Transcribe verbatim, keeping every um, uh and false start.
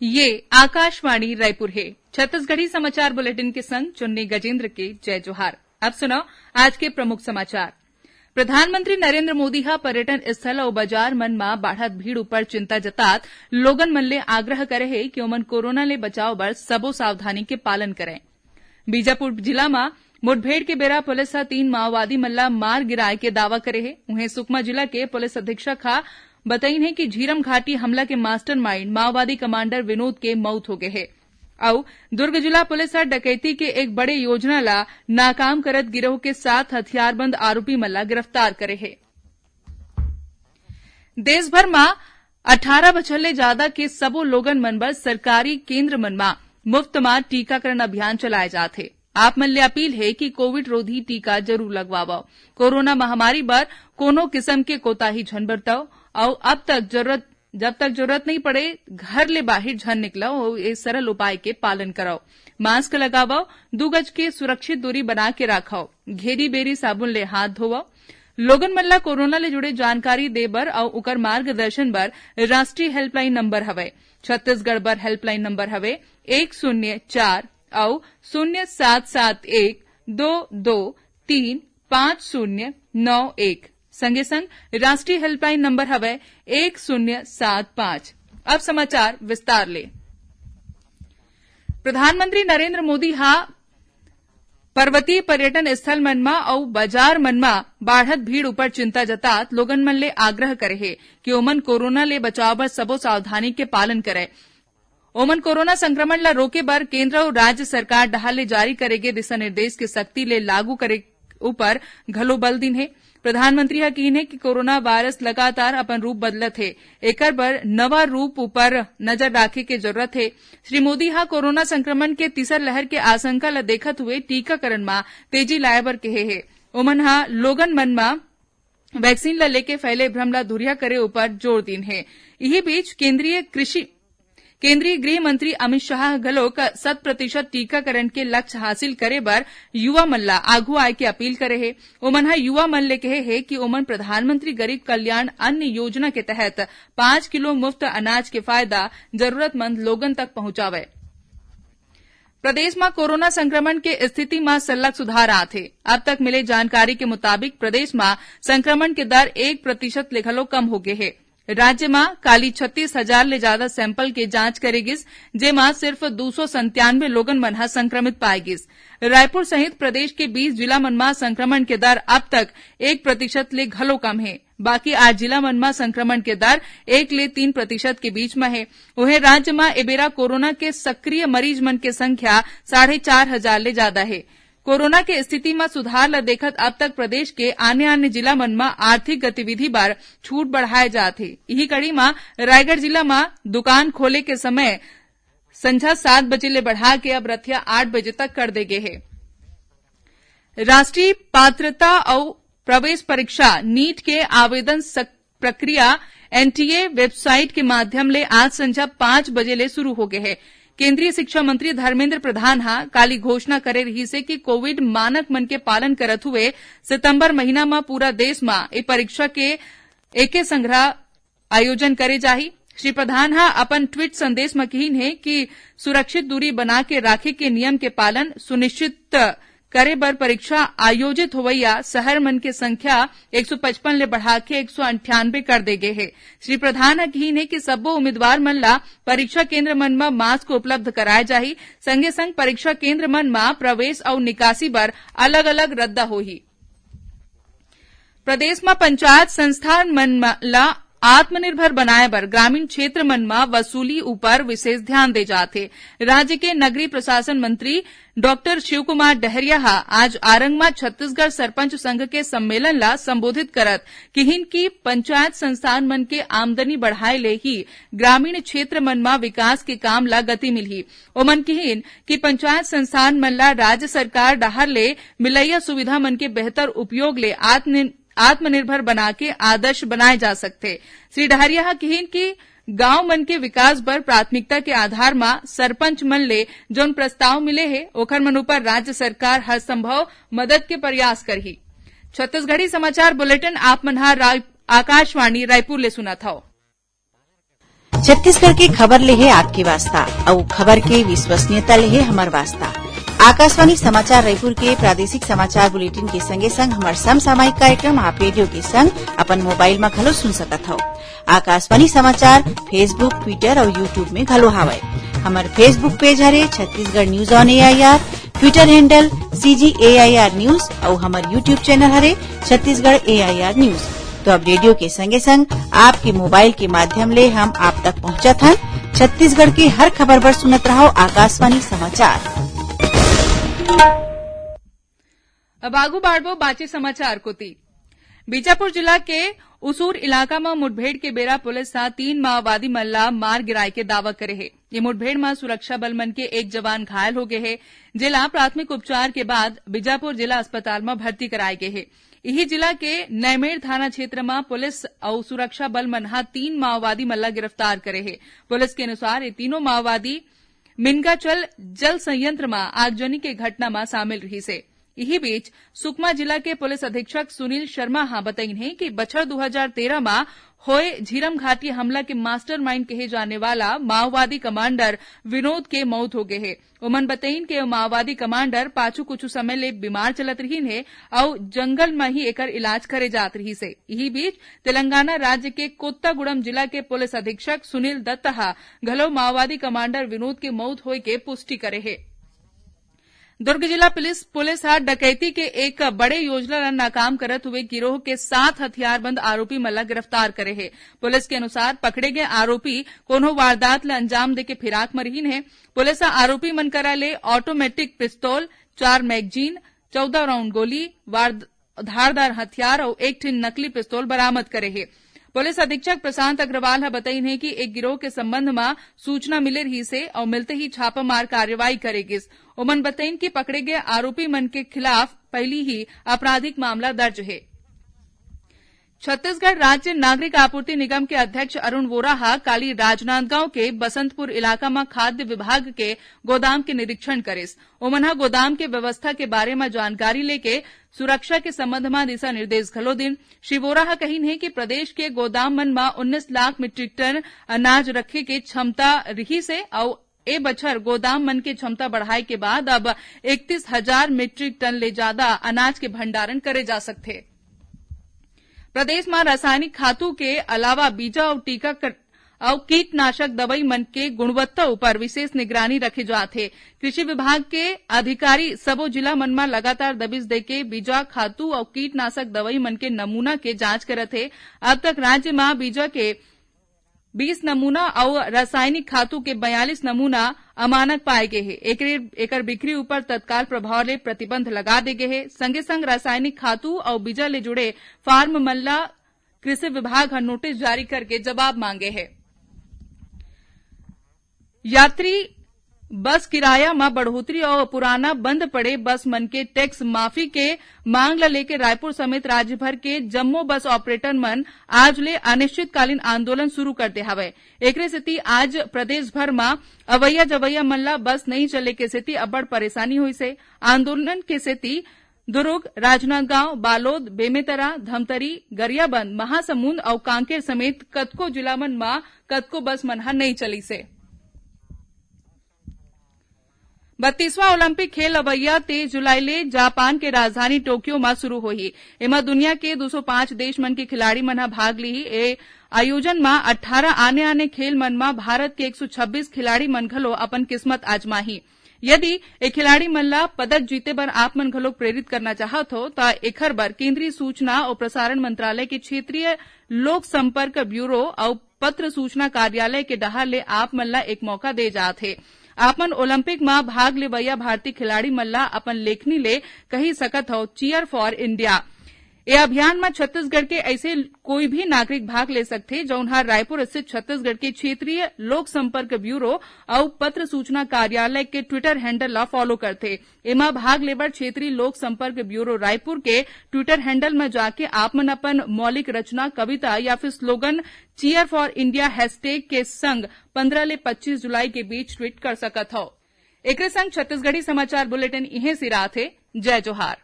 ये आकाशवाणी रायपुर हे। छत्तीसगढ़ी समाचार बुलेटिन के संग चुन्नी गजेंद्र के जय जोहार। अब सुनव आज के प्रमुख समाचार। प्रधानमंत्री नरेंद्र मोदी ह पर्यटन स्थल अउ बाजार मन म बाढ़त भीड़ ऊपर चिंता जतात लोगन मन ले आग्रह करे हे कि ओमन कोरोना ले बचाव बर सबो सावधानी के पालन करय। बीजापुर जिला म मुठभेड़ के बेरा पुलिस ह तीन माओवादी मन ला मार गिराए के दावा करे हे। उहें सुकमा जिला के पुलिस अधीक्षक ह बतईन हे कि झीरम घाटी हमला के मास्टरमाइंड माओवादी कमांडर विनोद के मौत हो गे हे। अउ दुर्ग जिला पुलिस ह डकैती के एक बड़े योजना ला नाकाम करत गिरोह के सात हथियारबंद आरोपी मन ला गिरफ्तार करे हे। देश भर म अठारह बछर ले जादा के सबो लोगन मन बर सरकारी केंद्र मन म मुफ्त म टीकाकरण अभियान चलाए जात हे। आप मन ले अपील हे कि कोविड रोधी टीका जरूर लगवावव। कोरोना महामारी बर कोनो किसम के कोताही झन बरतव अउ अब तक जरूरत, जब तक जरूरत नइ पड़े, घर ले बाहिर झन निकलव अउ ए सरल उपाय के पालन करव। मास्क लगावव, दू गज के सुरक्षित दूरी बना के राखव, घेरी बेरी साबुन ले हाथ धोवव। लोगन मन ला कोरोना ले जुड़े जानकारी दे बर अउ उकर मार्गदर्शन बर राष्ट्रीय हेल्पलाइन नंबर हवय। छत्तीसगढ़ बर हेल्पलाइन नंबर हवय एक शून्य चार अउ शून्य सात सात एक दो दो तीन पाँच शून्य नौ एक। संगे संग राष्ट्रीय हेल्पलाइन नंबर हवय एक शून्य सात पाँच। अब समाचार विस्तार ले। प्रधानमंत्री नरेंद्र मोदी हा पर्वतीय पर्यटन स्थल मन म अउ बाजार मन म बाढ़त भीड़ ऊपर चिंता जतात लोगन मन ले आग्रह करे हे कि ओमन कोरोना ले बचाव बर सबो सावधानी के पालन करय। ओमन कोरोना संक्रमण ल रोके बर केंद्र अउ राज्य सरकार डहार ले जारी करे गे दिशा निर्देश के सख्ती ले लागू करे ऊपर घलो बल दिन हे। प्रधानमंत्री ह किहिन हे कि कोरोना वायरस लगातार अपन रूप बदलत हे, एकर बर नवा रूप ऊपर नजर राखे के जरूरत हे। श्री मोदी ह कोरोना संक्रमण के तीसर लहर के आशंका ल देखत हुए टीकाकरण म तेजी लाए बर कहे हे। ओमन ह लोगन मन म वैक्सीन ल लेके फैले भ्रम ल दूरिहा करे ऊपर जोर दिन हे। इही बीच केंद्रीय कृषि, केंद्रीय गृह मंत्री अमित शाह ह घलोक शत प्रतिशत टीकाकरण के लक्ष्य हासिल करे बर युवा मन ल आघू आए के अपील करे हे। ओमन ह युवा मन ले कहे हे कि ओमन प्रधानमंत्री गरीब कल्याण अन्न योजना के तहत पाँच किलो मुफ्त अनाज के फायदा जरूरतमंद लोगन तक पहुंचावय। प्रदेश म कोरोना संक्रमण के स्थिति म सरलग सुधार आत हे। अब तक मिले जानकारी के मुताबिक प्रदेश म संक्रमण के दर एक प्रतिशत ले घलो कम हो गे हे। राज्य म काली छत्तीस हजार ले जादा सैंपल के जांच करे गिस, जेमा सिर्फ दू सौ संतानवे लोगन मन ह संक्रमित पाए गिस। रायपुर सहित प्रदेश के बीस जिला मन म संक्रमण के दर अब तक एक प्रतिशत ले घलो कम हे। बाकी आठ जिला मन म संक्रमण के दर एक ले तीन प्रतिशत के बीच म हे। उहें, राज्य म ए बेरा कोरोना के सक्रिय मरीज मन के संख्या साढ़े चार हजार ले जादा हे। कोरोना के स्थिति म सुधार ल देखत अब तक प्रदेश के आने-आने जिला मन म आर्थिक गतिविधि बर छूट बढ़ाए जात हे। इही कड़ी म रायगढ़ जिला म दुकान खोले के समय संझा सात बजे ले बढ़ा के अब रथिया आठ बजे तक कर दे गे हे। राष्ट्रीय पात्रता अउ प्रवेश परीक्षा नीट के आवेदन सक-, प्रक्रिया एनटीए वेबसाइट के माध्यम ले आज संझा पाँच बजे ले शुरू हो गे हे। केंद्रीय शिक्षा मंत्री धर्मेंद्र प्रधान ह काली घोषणा करे रिहिस हे कि कोविड मानक मन के पालन करत हुए सितंबर महीना म पूरा देश म ए परीक्षा के एके संघरा आयोजन करे जाही। श्री प्रधान ह अपन ट्वीट संदेश म किहिन हे कि सुरक्षित दूरी बना के राखे के नियम के पालन सुनिश्चित करे बर परीक्षा आयोजित होवइया शहर मन के संख्या एक सौ पचपन ले बढ़ा के एक सौ अंठानबे कर दे गे हे। श्री प्रधान ह किहिन हे कि सब्बो उम्मीदवार मन ला परीक्षा केंद्र मन म मास्क उपलब्ध कराए जाही। संगे संग परीक्षा केंद्र मन म प्रवेश अउ निकासी बर अलग-अलग रद्दा होही। प्रदेश म पंचायत संस्थान मन म, ला आत्मनिर्भर बनाए बर ग्रामीण क्षेत्र मन म वसूली ऊपर विशेष ध्यान दे जात हे। राज्य के नगरीय प्रशासन मंत्री डॉक्टर शिव कुमार डहरिया ह आज आरंग म छत्तीसगढ़ सरपंच संघ के सम्मेलन ला संबोधित करत किहिन कि पंचायत संस्थान मन के आमदनी बढ़ाए ले ही ग्रामीण क्षेत्र मन म विकास के काम ला गति मिलही। ओमन किहिन कि पंचायत संस्थान मन ला राज्य सरकार डहार ले मिलइया सुविधा मन के बेहतर उपयोग ले आत्म-, आत्मनिर्भर बना के आदर्श बनाए जा सकथे। श्री डहरिया ह किहिन कि गांव मन के विकास बर प्राथमिकता के आधार म सरपंच मन ले जौन प्रस्ताव मिले हे, ओखर मन ऊपर राज्य सरकार हर संभव मदद के प्रयास करही। छत्तीसगढ़ी समाचार बुलेटिन आप मन ह रा-, आकाशवाणी रायपुर ले सुनत हव। छत्तीसगढ़ के खबर ले हे आपके वास्ता, अउ खबर के विश्वसनीयता ले हे हमर वास्ता। आकाशवाणी समाचार रायपुर के प्रादेशिक समाचार बुलेटिन के संगे संग हमर समसामयिक कार्यक्रम आप रेडियो के संग अपन मोबाइल म घलो सुन सकत हव। आकाशवाणी समाचार Facebook, Twitter अउ YouTube में घलो हावय। हमर Facebook पेज हरे Chhattisgarh news on AIR, Twitter handle CG AIR news अउ हमर YouTube चैनल हरे छत्तीसगढ़ एआईआर न्यूज। तो अब रेडियो के संगे संग आपके मोबाइल के माध्यम ले हम आप तक पहुंचत हन। छत्तीसगढ़ के हर खबर बर सुनत रहव आकाशवाणी समाचार। अब आगू बाढ़बो बाचे समाचार कोती। बीजापुर जिला के उसूर इलाका म मुठभेड़ के बेरा पुलिस ह तीन माओवादी मन ला मार गिराए के दावा करे हे। ये मुठभेड़ म सुरक्षा बल मन के एक जवान घायल हो गे हे, जेला प्राथमिक उपचार के बाद बीजापुर जिला अस्पताल म भर्ती कराए गे हे। इही जिला के नैमेर थाना क्षेत्र म पुलिस अउ सुरक्षा बल मन ह तीन माओवादी मन ला गिरफ्तार करे हे। पुलिस के अनुसार, ये तीनों माओवादी मिनगाचल जल संयंत्र म आगजनी के घटना म शामिल रिहिस हे। इही बीच, सुकमा जिला के पुलिस अधीक्षक सुनील शर्मा ह बतईन हे कि बछर दू हजार तेरह म होए झीरम घाटी हमला के मास्टरमाइंड कहे जाने वाला माओवादी कमांडर विनोद के मौत हो गे हे। ओमन बतईन के माओवादी कमांडर पाछू कुछ समय ले बीमार चलत रिहिन हे अउ जंगल म ही एकर इलाज करे जात रिहिस हे। इही बीच, तेलंगाना राज्य के कोत्तागुड़म जिला के पुलिस अधीक्षक सुनील दत्त ह घलो माओवादी कमांडर विनोद के मौत होए के पुष्टि करे हे। दुर्ग जिला पुलिस, पुलिस ह डकैती के एक बड़े योजना ल नाकाम करत हुए गिरोह के सात हथियारबंद आरोपी मन ल गिरफ्तार करे हे। पुलिस के अनुसार, पकड़े गए आरोपी कोनो वारदात ल अंजाम देके फिराक म रिहिन हे। पुलिस ह आरोपी मन करा ले ऑटोमेटिक पिस्तौल, चार मैगजीन, चौदह राउंड गोली, वार-, धारदार हथियार अउ एक ठिन नकली पिस्तौल बरामद करे हे। पुलिस अधीक्षक प्रशांत अग्रवाल ह बतईन हे कि एक गिरोह के संबंध म सूचना मिले रिहिस हे अउ मिलते ही छापामार कार्रवाई करे गिस। ओमन बतईन कि पकड़े गए आरोपी मन के खिलाफ पहिली ही आपराधिक मामला दर्ज हे। छत्तीसगढ़ राज्य नागरिक आपूर्ति निगम के अध्यक्ष अरुण वोरा ह काली राजनांदगांव के बसंतपुर इलाका म खाद्य विभाग के गोदाम के निरीक्षण करिस। ओमन ह गोदाम के व्यवस्था के बारे म जानकारी लेके सुरक्षा के संबंध म दिशा निर्देश घलो दिन। श्री वोरा ह कहिन हे कि प्रदेश के गोदाम मन म उन्नीस लाख मीट्रिक टन अनाज रखे के क्षमता रिहिस हे अउ ए बछर गोदाम मन के क्षमता बढ़ाए के बाद अब इकतीस हजार मीट्रिक टन ले जादा अनाज के भंडारण करे जा सकथे। प्रदेश म रासायनिक खातू के अलावा बीजा अउ टीका कर-, अउ कीटनाशक दवई मन के गुणवत्ता ऊपर विशेष निगरानी रखे जात हे। कृषि विभाग के अधिकारी सबो जिला मन म लगातार दबिश देके बीजा, खातू अउ कीटनाशक दवई मन के नमूना के जांच करत हे। अब तक राज्य म बीजा के बीस नमूना अउ रासायनिक खातू के बयालीस नमूना अमानक पाए गे हे। एकरे, एकर बिक्री ऊपर तत्काल प्रभाव ले प्रतिबंध लगा दे गे हे। संगे संग रासायनिक खातू अउ बीजा ले जुड़े फार्म मन ला कृषि विभाग ह नोटिस जारी करके जवाब मांगे हे। यात्री बस किराया म बढ़ोतरी अउ पुराना बंद पड़े बस मन के टैक्स माफी के मांग ल लेके रायपुर समेत राज्य भर के जम्मो बस ऑपरेटर मन आज ले अनिश्चितकालीन आंदोलन शुरू कर दे हवय। एकरे सेती आज प्रदेश भर म अवैया जवैया मन ल बस नइ चले के सेती अब्बड़ परेशानी होइस हे। आंदोलन के सेती दुर्ग, राजनांदगांव, बालोद, बेमेतरा, धमतरी, गरियाबंद, महासमुंद अउ कांकेर समेत कतको जिला मन म कतको बस मन ह नइ चलिस हे। बत्तीसवां ओलंपिक खेल अवैया तेईस जुलाई ले जापान के राजधानी टोक्यो म शुरू होही। एमा दुनिया के दू सौ पांच देश मन के खिलाड़ी मन ह भाग लिही। ए आयोजन म अट्ठारह आने-आने खेल मन म भारत के एक सौ छब्बीस खिलाड़ी मन घलो अपन किस्मत आजमाही। यदि ए खिलाड़ी मन ला पदक जीते बर आप मन घलो प्रेरित करना चाहत हो, त एखर बर केंद्रीय सूचना अउ प्रसारण मंत्रालय के क्षेत्रीय लोक संपर्क ब्यूरो अउ पत्र सूचना कार्यालय के डहार ले आप मन ला एक मौका दे जात हे। आप मन ओलंपिक म भाग लेवइया भारतीय खिलाड़ी मन ला अपन लेखनी ले कहि सकत हव, "Cheer for India।" ए अभियान म छत्तीसगढ़ के अइसे कोई भी नागरिक भाग ले सकथे, जउन ह रायपुर स्थित छत्तीसगढ़ के क्षेत्रीय लोक संपर्क ब्यूरो अउ पत्र सूचना कार्यालय के Twitter handle ला follow करथे। एमा भाग लेबर क्षेत्रीय लोक संपर्क ब्यूरो रायपुर के Twitter handle म जाके आप मन अपन मौलिक रचना, कविता या फिर slogan Cheer for India hashtag के संग पंद्रह ले पच्चीस जुलाई के बीच tweet कर सकत हव। एकरे संग छत्तीसगढ़ी समाचार बुलेटिन इहें सिरात हे। जय जोहार।